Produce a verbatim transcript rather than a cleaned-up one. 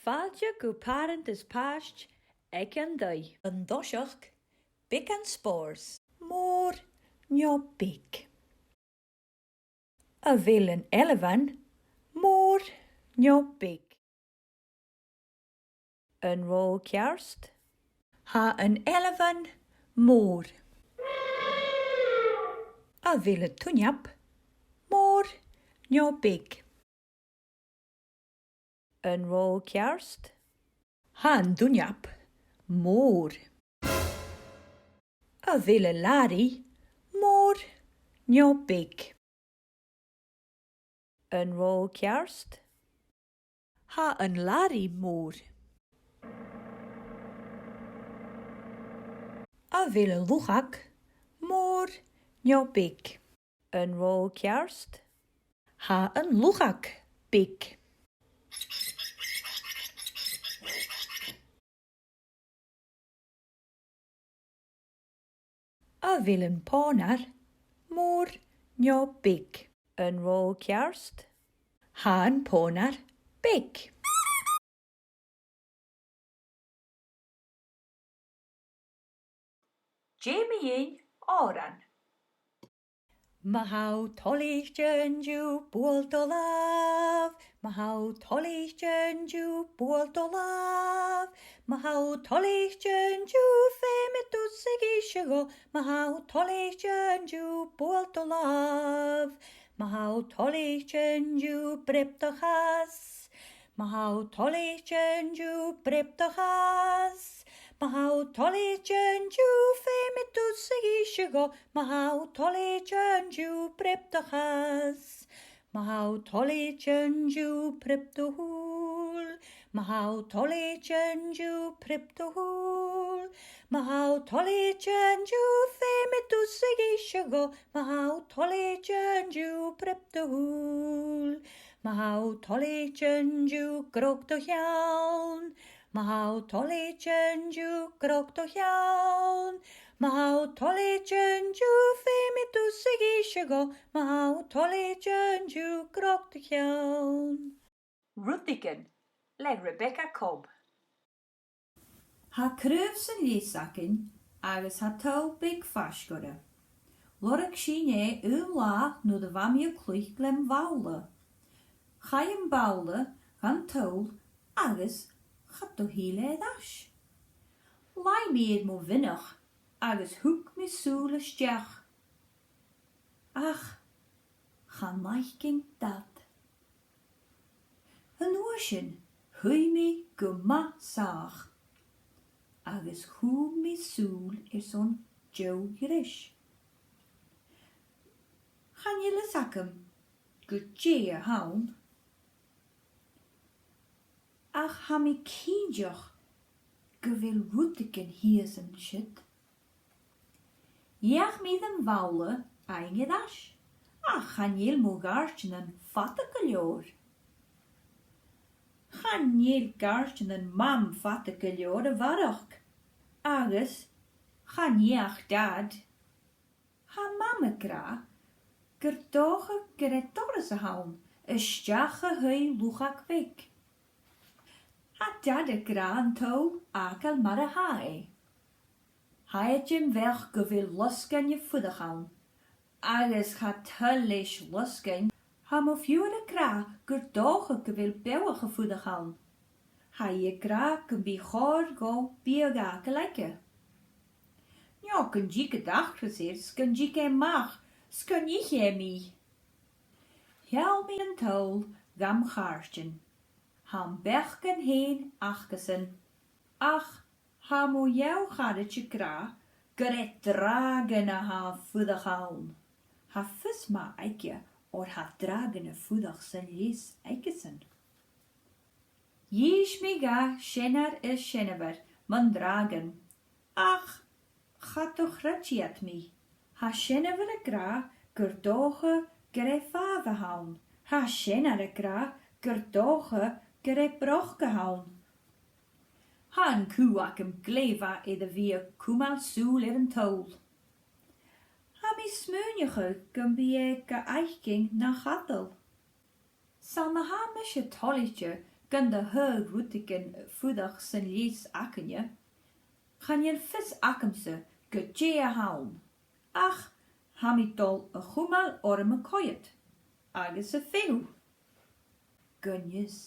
Fàilte gu Pàrant is Pàiste aig an taigh. An toiseach, beagan spòrs. Mòr no beag? A bheil an ailbhean mòr no beag? An robh thu ceart? Tha an ailbhean mòr. A bheil an tuineap mòr no beag? An robh thu ceart? Tha an tuineap mòr. A bheil an làraidh mòr no beag? An robh thu ceart? Tha an làraidh mòr. A bheil an luchag mòr no beag? An robh thu ceart? Tha an luchag beag. A bheil am pònair mòr no beag? An robh thu ceart? Tha am pònair beag. Dèanamaid òran. Ma tha thu toilichte an-diugh, buail do làmh. Ma tha thu toilichte an-diugh, buail do làmh. Ma tha thu toilichte an-diugh, feumaidh tusa innse dhomh. Ma tha thu toilichte an-diugh, buail do làmh. Ma tha thu toilichte an-diugh, preab do chas. Ma tha thu toilichte an-diugh, preab do chas. Ma tha thu toilichte an-diugh, feumaidh tusa innse dhomh. Ma tha thu toilichte an-diugh, preab do chas. Ma tha thu toilichte an-diugh, preab do shùil. Ma tha thu toilichte an-diugh, preab do shùil. Ma tha thu toilichte an-diugh, feumaidh tusa innse dhomh. Ma tha thu toilichte an-diugh, preab do shùil. Ma tha thu toilichte an-diugh, crog do cheann. Ma tha thu toilichte an-diugh, crog do cheann. Ma tha thu toilichte an-diugh, feumaidh tusa innse dhomh. Ma tha thu toilichte an-diugh, crog do cheann. Rudeigin le Rebecca Cobb. Tha craobh san lios againn agus tha toll beag faisg oirre. Lorg sinn e aon latha nuair a bha mi a' cluich lem bhobhla. Chaidh am bobhla dhan toll agus cha do thill e air ais. Laigh mi air mo mhionach agus thug mi sùil a-steach. Ach chan fhaicinn Dad. An uair sin, shuidh mi gu math sàmhach agus chùm mi sùil airson deagh ghreis. Chan eil fhios agam gu dè a th' ann, ach tha mi cinnteach gu bheil rudeigin shìos an siud. Dh'fheuch mi dhan bhobhla fhaighinn air ais, ach chan eil mo ghàirdeanan fada gu leòr. Chan eil gàirdeanan Mam fada gu leòr a bharrachd, agus chan fhiach Dad. Tha Mam ag ràdh gur dòcha gur e doras a th' ann a-steach a thaobh luchag bheag. Tha Dad ag ràdh an toll fhàgail mar a tha e. Tha e den bheachd gu bheil losgann a' fuireach ann, agus cha toil leis losgainn. Tha mo phiuthar ag ràdh gur dòcha gu bheil beathach a' fuireach ann. Tha i ag ràdh gum bi chòir dhomh biadh fhàgail aige. No gun tig an t-acras air, 's gun tig e a-mach, 's gun ith e mi. Sheall mi an toll dham chàirdean. Tha am beachdan fhèin acasan. Ach tha mo dheagh charaid ag ràdh gur e dràgon a tha a' fuireach ann. Tha fios math aige oir tha dràgon a' fuireach san lios aigesan. Dh'inns mi dha seanair is seanmhair mun dràgon, ach cha do chreid iad mi. Tha seanmhair ag ràdh gur dòcha gur e fàbh a th' ann. Tha seanair ag ràdh gur dòcha gur e broc a th' ann. Tha an cù agam glè mhath air a bhith a' cumail sùil air an toll. Tha mi a' smaoineachadh gum bi e ga fhaicinn na chadal. 'S ann a tha mise toilichte Gun do thaghadh rudeigin a' fuireach san leas againne, chan eil fios agamsa gu dè a th' ann, ach tha mi a' dol a chumail orm a' coimhead agus a' feitheamh. Gun fhios.